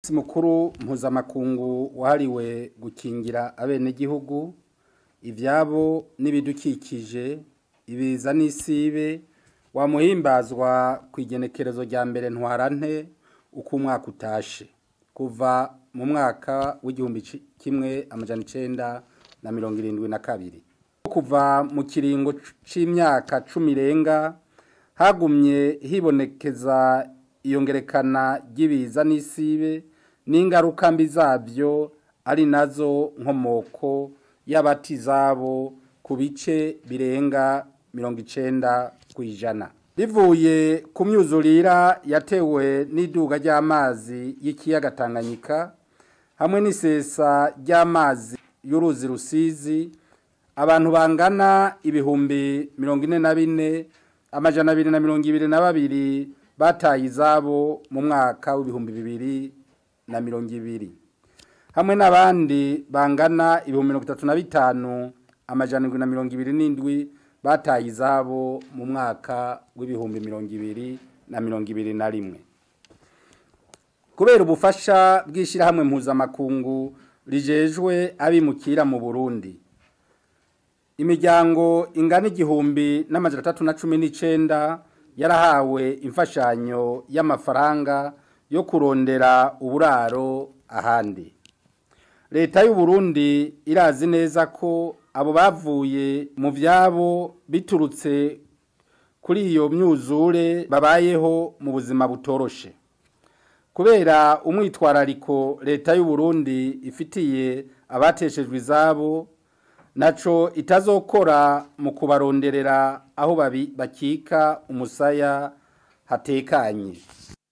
Umunsi mukuru mpuzamakungu wahariwe gukingira abenegihugu, ivyabo n'ibidukikije, ibiza n'isibe, wamuhimbazwa kw'igenekerezo rya mbere ntwarante uko umwaka utashe, kuva mu mwaka w'1972. Kuva mu kiringo c'imyaka 10 irenga hagumye hibonekeza iyongerekana ry'ibiza n'isibe n'ingaruka mbi zavyo, ari nazo nkomoko y'abata izabo ku bice birenga 90%. Bivuye ku myuzurira yatewe n'iduga ry'amazi y'ikiyaga Tanganyika hamwe n'isesa ry'amazi y'uruzi Rusizi, abantu bangana 44,222 bataye izabo mu mwaka w'2020, hamwe n'abandi bangana 35,727 bataye izabo mu mwaka w'2021. Kubera ubufasha bw'ishirahamwe mpuzamakungu rijejwe abimukira mu Burundi, imiryango ingana 1,319 yarahawe imfashanyo y'amafaranga yo kurondera uburaro ahandi. Leta y'u Burundi irazi neza ko abo bavuye mu vyabo biturutse kuri iyo myuzure babayeho mu buzima butoroshe. Kubera umwitwarariko leta y'u Burundi ifitiye abateshejwe izabo, naco itazokora mu kubaronderera aho bakika umusaya hatekanye.